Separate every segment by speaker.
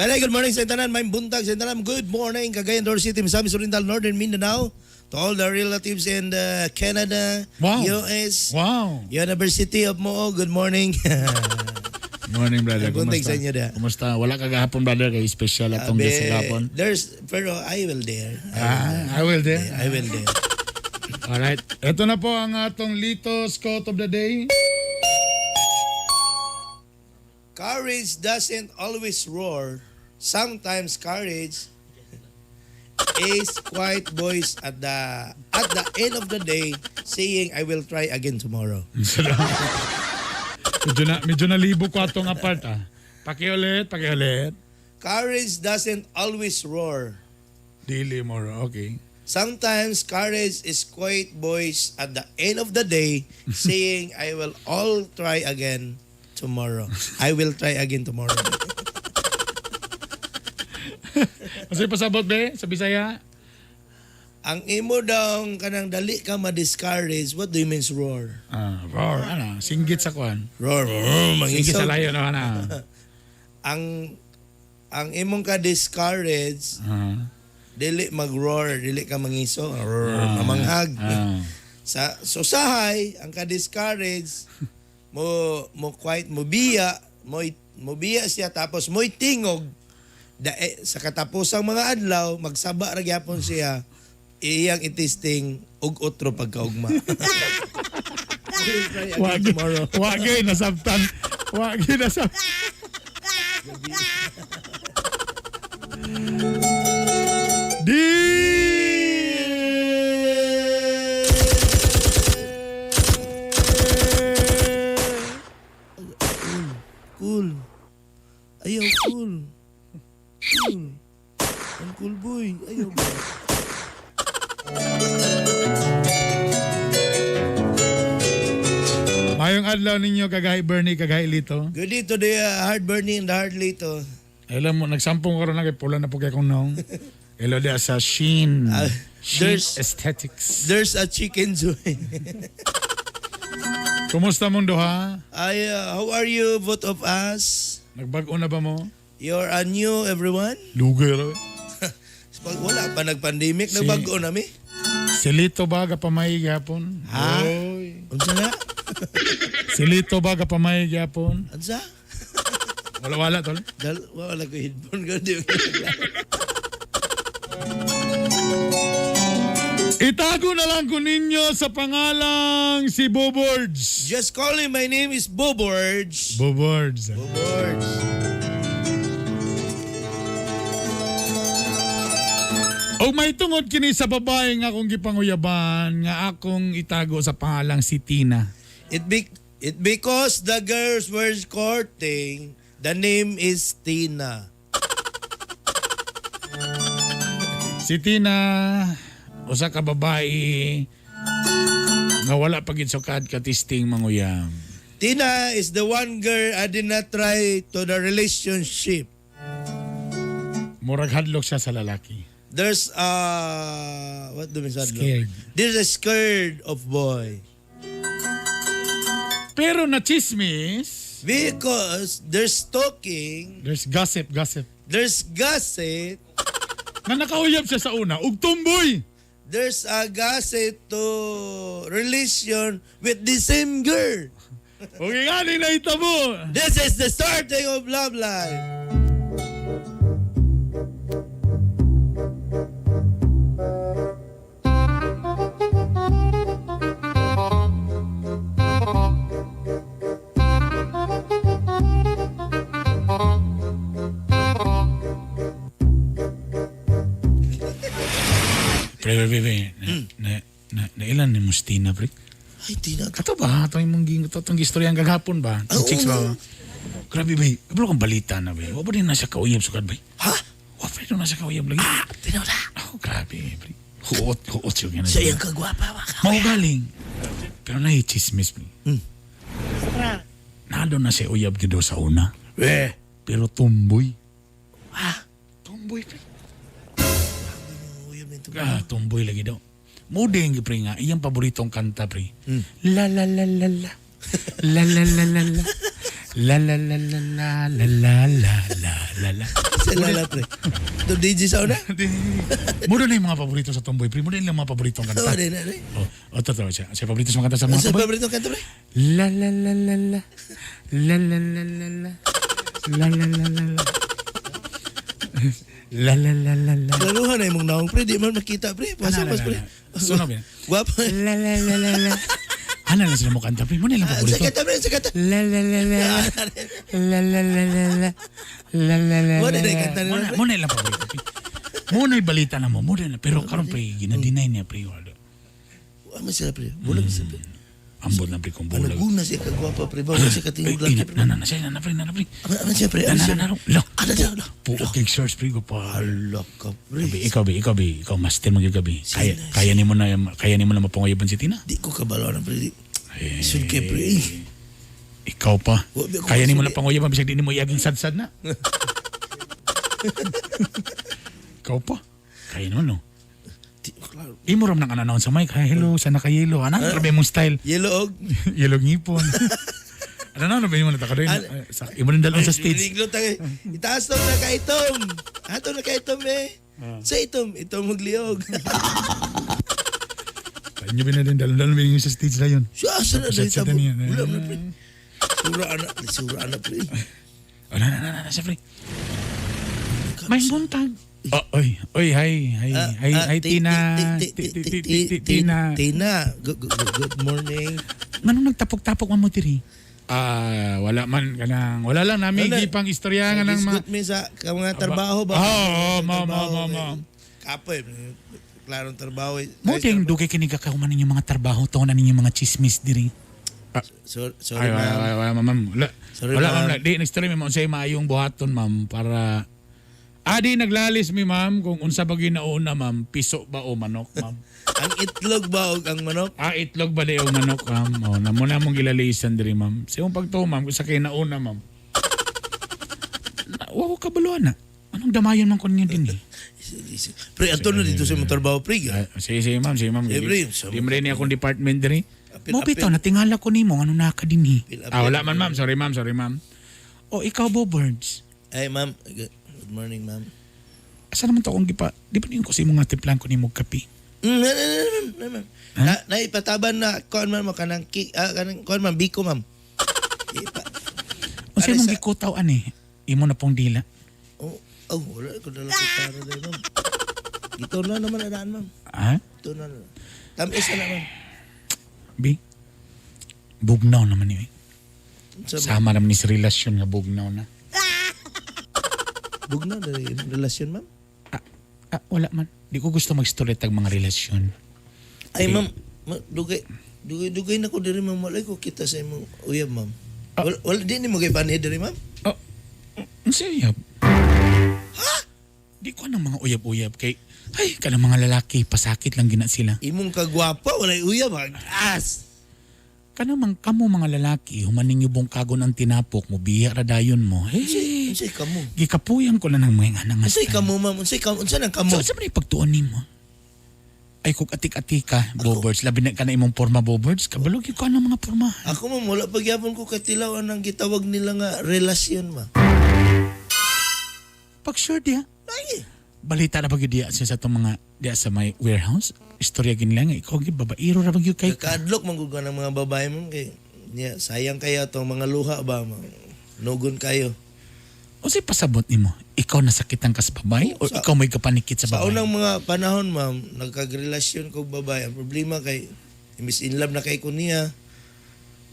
Speaker 1: Bye, good morning sa tanan, may buntag sa tanan. Good morning, Cagayan de Oro City, Misamis Oriental, Northern Mindanao. To all the relatives in Canada, US, University of Moo, good morning.
Speaker 2: Morning, brother.
Speaker 1: Buntag
Speaker 2: Kumusta?
Speaker 1: sa inyo da.
Speaker 2: Kumusta? Wala ka gahapon, brother, kay special atong
Speaker 1: Abe,
Speaker 2: guest gahapon.
Speaker 1: There's, pero I will there.
Speaker 2: Ah, I will there.
Speaker 1: I will there.
Speaker 2: Alright. Ito na po ang atong Lito's Quote of the Day.
Speaker 1: Courage doesn't always roar. Sometimes courage is quiet voice at the end of the day saying, "I will try again tomorrow."
Speaker 2: Medyo nalibo ko atong apart ah. Pakiulit, pakiulit.
Speaker 1: Courage doesn't always roar.
Speaker 2: Dili more, okay.
Speaker 1: Sometimes courage is quiet voice at the end of the day saying, "I will all try again tomorrow. I will try again tomorrow."
Speaker 2: Kasi pasabot be, sa Bisaya.
Speaker 1: Ang imo daw kanang dali ka ma-discourage, what do you mean roar?
Speaker 2: Ah, roar, ano, singgit sa kuan.
Speaker 1: Roar, roar,
Speaker 2: Singgit sa
Speaker 1: mangisog.
Speaker 2: layo no, ano.
Speaker 1: Ang imong ka discourage, dili mag-roar, dili ka mangiso, roar, mamanghag. Sa so sahay, ang ka-discourage mo mo quiet, mo biya, mo mo biya siya tapos mo'y tingog da, eh, sa katapusang mga adlaw magsaba ra gyapon siya iyang itesting og otro pagkaugma.
Speaker 2: Wagi, wagi nasabtan. Wagi nasabtan. Di
Speaker 1: Cool. Ayaw cool. Cool. Ang cool boy. Ayaw ba?
Speaker 2: Mayong adlaw ninyo kagahi Bernie, kagahi Lito.
Speaker 1: Good day to the hard burning and the hard Lito.
Speaker 2: Alam mo, nagsampung ko ron na kay pula na po kay kong naong. Hello dia sa Sheen. Sheen Aesthetics.
Speaker 1: There's a chicken joy.
Speaker 2: Kumusta mong duha?
Speaker 1: Ay, how are you, both of us?
Speaker 2: Nagbag-o na ba mo?
Speaker 1: You're a new everyone?
Speaker 2: Lugay ra.
Speaker 1: Pag wala pa nag-pandemic, nagbago na mi.
Speaker 2: Si Lito ba gapamay gyapon?
Speaker 1: Ha?
Speaker 2: Oy.
Speaker 1: Unsa nga?
Speaker 2: Si Lito ba gapamay gyapon?
Speaker 1: Unsa?
Speaker 2: Wala wala tol.
Speaker 1: Dal, wala ko headphone ko. Di
Speaker 2: Itago na lang ko ninyo sa pangalang si Bobords.
Speaker 1: Just call him, my name is Boborge.
Speaker 2: Bobords.
Speaker 1: Boborge.
Speaker 2: O may tungod kini sa babae nga akong gipanguyaban nga akong itago sa pangalang si Tina.
Speaker 1: It because the girls were courting, the name is Tina.
Speaker 2: Si Tina usa ka babae nga wala pa gid sukad katisting manguyab.
Speaker 1: Tina is the one girl I did not try to the relationship.
Speaker 2: Murag hadlok siya sa lalaki.
Speaker 1: There's a what do we say?
Speaker 2: Scared.
Speaker 1: There's a scared of boy.
Speaker 2: Pero na chismis,
Speaker 1: Because there's talking,
Speaker 2: there's gossip, gossip.
Speaker 1: There's gossip,
Speaker 2: Nga nakauyab siya sa una, ug tumboy.
Speaker 1: There's a gossip to relation with the same girl.
Speaker 2: Okay nga ni nahitabo.
Speaker 1: This is the starting of love life.
Speaker 2: Pre, pre, pre, pre. Na, na, na, ilan ni Mustina, pre?
Speaker 1: Ay, Tina.
Speaker 2: Kato ba? Itong imong itong gistorya gagapon ba?
Speaker 1: Ah,
Speaker 2: Itong chicks ba?
Speaker 1: oo.
Speaker 2: Grabe ba? Kabalo kang balita na ba? Wa ba din na siya kauyab sukad ba?
Speaker 1: Ha?
Speaker 2: Wa pa din na siya kauyab lagi.
Speaker 1: Ah, tinawala.
Speaker 2: Oh, grabe, pre. Huot, huot siya ganun.
Speaker 1: Siya yung kagwapa. Waka.
Speaker 2: Mao galing. Pero na chismis pre. Nado na siya uyab gid sa una.
Speaker 1: Eh.
Speaker 2: Pero tumboy.
Speaker 1: Ah.
Speaker 2: Tumboy pre.
Speaker 1: Uyab nito.
Speaker 2: Ah, tumboy lagi daw. Mudeng pre nga iyang paboritong kanta pre. La la la la la. La la la la la. La la la la la la la la la la la.
Speaker 1: Sa lala, pre. Ito DJ sa una.
Speaker 2: Mura na yung mga paborito sa Tomboy, pre. Mura na yung mga paborito ang
Speaker 1: Oo,
Speaker 2: kanta.
Speaker 1: di na, di.
Speaker 2: Oh, totoo siya. Siya paborito sa mga kanta sa mga
Speaker 1: Sa
Speaker 2: Tomboy.
Speaker 1: paborito kanta, pre?
Speaker 2: La la la la la. La la la la la. La la la la la. La la la la la.
Speaker 1: Laruhan na imong naong, pre. Di man makita, pre. Pasa,
Speaker 2: Ana,
Speaker 1: pas,
Speaker 2: ana,
Speaker 1: pre.
Speaker 2: ana. Sunog yan.
Speaker 1: Guwapo.
Speaker 2: La la la la la. Ana lang sila mo kanta, pre. Muna lang
Speaker 1: Sa
Speaker 2: paborito.
Speaker 1: kanta, pre. Sa kanta.
Speaker 2: La la la la. La la la la la. La la la
Speaker 1: Muna
Speaker 2: la.
Speaker 1: na yung kanta nila,
Speaker 2: Muna
Speaker 1: pre.
Speaker 2: muna lang paborito, pre. Muna yung balita na mo. Muna na. Pero karon pre, ginadeny niya, pre. Wala.
Speaker 1: Wa man sila, pre. Bulag sila, pre.
Speaker 2: Ambot na, pre, kung
Speaker 1: Ano
Speaker 2: bulag.
Speaker 1: guna siya kagwapa, pre. Bawa siya katingog
Speaker 2: Ay,
Speaker 1: laki, pre.
Speaker 2: na, na, na, siya, na, na, pre, na, na, pre.
Speaker 1: Ano siya, pre?
Speaker 2: Na,
Speaker 1: Ano
Speaker 2: na,
Speaker 1: siya?
Speaker 2: na, na, na.
Speaker 1: Ano siya? Ano?
Speaker 2: Puok kay source, pre, ko pa.
Speaker 1: Ala ka, pre.
Speaker 2: Bi, ikaw, bi, ikaw, bi, ikaw, master mo gyud ka, bi. Kaya, kaya nimo na mapanguyaban si Tina.
Speaker 1: Di ko kabalo na, pre.
Speaker 2: Eh,
Speaker 1: Isod kay, pre.
Speaker 2: Ikaw pa.
Speaker 1: Wa, bi, ako
Speaker 2: Kaya nimo na
Speaker 1: masuli.
Speaker 2: panguyaban bisag di nimo iaging sadsad na. Ikaw pa. Kaya naman, no.
Speaker 1: Di, klaro.
Speaker 2: Imo ram nang ananaon sa mic. Hi, hello, sana ka yelo. Ana, grabe mong style.
Speaker 1: Yellow og.
Speaker 2: Yelo ngipon. Ano na, ano ba mo na taka doon? Imo rin dalon sa stage.
Speaker 1: Riglo tayo. Itaas to na kaitom. Ato na kaitom eh.
Speaker 2: Ah.
Speaker 1: Sa itom, itom magliog.
Speaker 2: Inyo binadin dalon dalon binigyan sa stage na yun.
Speaker 1: Siya asa na
Speaker 2: Sa
Speaker 1: dito.
Speaker 2: chat niya.
Speaker 1: Wala na pre. Sura ana, sura ana pre.
Speaker 2: Oh, na, na, na, na, na, pre. May buntag. Oh, oy, oy, hi, hi, hi, hi, Tina. Tina.
Speaker 1: Tina. Good, good, good morning.
Speaker 2: Nganong nagtapok-tapok man mo diri? Ah, wala man kanang wala lang nami
Speaker 1: Wala.
Speaker 2: gipang istorya nga nang mga
Speaker 1: Disgut mi sa ka mga trabaho ba?
Speaker 2: Oo, oo, mo, mo,
Speaker 1: Trabaho,
Speaker 2: mo, mo.
Speaker 1: eh. Kapoy, klarong trabaho. Eh.
Speaker 2: Mo ding dugay kini kakahuman ninyo mga trabaho to na ninyo mga chismis diri.
Speaker 1: Sorry,
Speaker 2: Ay, ay,
Speaker 1: ma'am.
Speaker 2: ay, ay, ma'am. Wala,
Speaker 1: Sorry,
Speaker 2: wala, ma'am.
Speaker 1: ma'am.
Speaker 2: Di, nag-story mi ma'am. Unsay maayong buhaton, ma'am, para. Ah, di, naglalis mi, ma'am, kung unsa ba ginauna, ma'am, piso ba o manok, ma'am?
Speaker 1: Ang itlog ba og ang manok?
Speaker 2: Ah, itlog ba di o manok, ma'am? O, namo na mong gilalisan diri, ma'am. Sa imong pagtuo, ma'am, kung sa kay nauna, ma'am. Na, wa ko kabaluan na. Anong damayon man ko ninyo din eh.
Speaker 1: Pre, ato na dito sa imong trabaho, pre.
Speaker 2: Ah, sige, sige, ma'am, sige, ma'am.
Speaker 1: Eh, pre,
Speaker 2: Di mo rin akong department diri.
Speaker 1: Apil,
Speaker 2: Mo
Speaker 1: apil.
Speaker 2: bitaw, natingala ko nimo ano naka din eh.
Speaker 1: Apil, apil.
Speaker 2: Ah, wala man, ma'am. Sorry, ma'am. Sorry, ma'am. O, ikaw, Bo Birds.
Speaker 1: Ay, ma'am. Good morning, ma'am.
Speaker 2: Asa naman to akong gipa? Di ba niyon ko sa imong nga timplan ko nimo kape?
Speaker 1: Na, na, na, ma'am, na, ma'am. Na, naipataban na kuan man mo kanang ki, ah, kanang kuan ma'am biko ma'am. Ipa.
Speaker 2: Unsa
Speaker 1: Are
Speaker 2: imong
Speaker 1: sa-
Speaker 2: gikutaw ani? Imo na pong dila.
Speaker 1: Oh, oh, wala ko dala sa tara dai ma'am. Gito na naman adaan ma'am.
Speaker 2: Ha?
Speaker 1: Ito na. Na. Tamis na na ma'am.
Speaker 2: Bi? Bugnaw naman ni.
Speaker 1: Sa
Speaker 2: Sama naman ni sa relasyon nga bugnaw na.
Speaker 1: bugnaw na rin yung relasyon ma'am.
Speaker 2: Ah, ah, wala man. Di ko gusto mag-story tag mga relasyon.
Speaker 1: Ay ma'am, dugay dugay dugay na ko diri ma'am, wala ko kita sa imong uyab ma'am. Wala, wala di nimo kay panhid diri ma'am.
Speaker 2: Oh, unsa uyab? Ha? Di ko anang mga uyab-uyab kay ay kanang mga lalaki pasakit lang gina sila.
Speaker 1: Imong kagwapa walay uyab ag as.
Speaker 2: Kanang mang kamo mga lalaki human ninyo bungkagon ang tinapok mo biya ra dayon mo. Hey,
Speaker 1: Unsay kamo?
Speaker 2: gikapuyan ko na ng mga nga nga.
Speaker 1: Unsay kamo ma'am? Unsay kamo? Unsa nang kamo?
Speaker 2: So, sa man ipagtuon nimo? Ay, kung atik-atika, Bobards, labi na ka na imong forma, Bobards, kabalog yun ko anong mga forma.
Speaker 1: Ako ma'am, wala pagyapon ko katilaw anang gitawag nila nga relasyon ma'am.
Speaker 2: Pag sure diya,
Speaker 1: Ay,
Speaker 2: balita na pag diya siya sa itong mga, diya sa may warehouse, istorya ginila nga, ikaw gyud babaero ra ba gyud kay ka.
Speaker 1: kakadlok man gud ka ng mga babae ma'am kay niya sayang kaya tong mga luha ba ma'am. Nugon kayo.
Speaker 2: Unsay pasabot nimo? Ikaw nasakitan ka sa babae o ikaw may kapanikit sa
Speaker 1: Sa
Speaker 2: babae?
Speaker 1: unang mga panahon ma'am, nagkagrelasyon kog babae. Ang problema kay imbis in love na kay ko niya,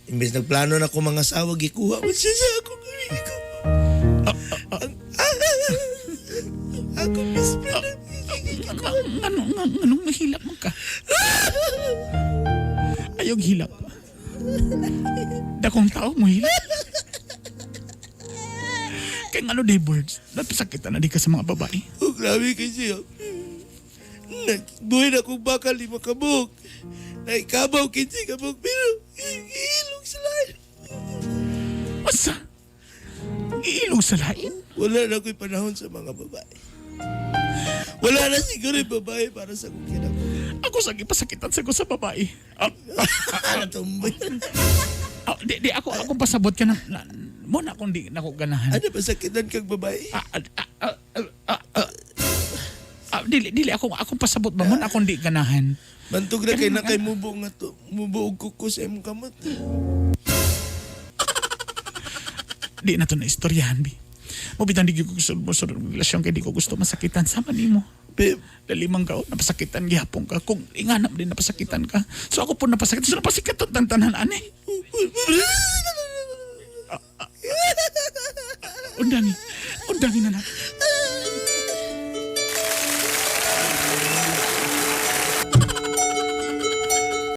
Speaker 1: imbis nagplano na ko mga asawa, gikuha man siya sa ako. Ang ako best friend.
Speaker 2: Ano, ano, anong mahilap man ka? Ayog hilap. Dakong tao mo hilap. Kaya nga ano, day birds, napasakitan na di ka sa mga babae.
Speaker 1: Oh, grabe kasi. Oh. Nagbuhay na akong baka 5 kabuk. Naikabaw 15 kabuk. Pero ilog sa lain.
Speaker 2: Asa? Iilog sa lain?
Speaker 1: Wala na ako'y panahon sa mga babae. Wala na siguro yung babae para sa akong kinabuhi.
Speaker 2: Ako sa ipasakitan sa ko sa babae. Ah,
Speaker 1: Ano tumboy?
Speaker 2: ah, di, di, ako, ako pasabot ka na, na Mo na akong di nako ganahan.
Speaker 1: Ano pasakitan kag babae?
Speaker 2: Ah, ah, ah, ah, ah, ah, ah, dili dili ako akong pasabot ba mo na akong di ganahan.
Speaker 1: Bantog na kay na kay mubo nga to. Mubo og kuko sa imong kamot.
Speaker 2: Di na to na istoryahan bi. Mo bitang di gyud ko gusto mo sa relasyon kay di ko gusto masakitan sama nimo.
Speaker 1: Babe,
Speaker 2: Lalimang ka, oh, napasakitan gihapon ka. Kung inganap din napasakitan ka. So ako po napasakitan. So napasikat to tantanan ani. Undangi. Undangi na na.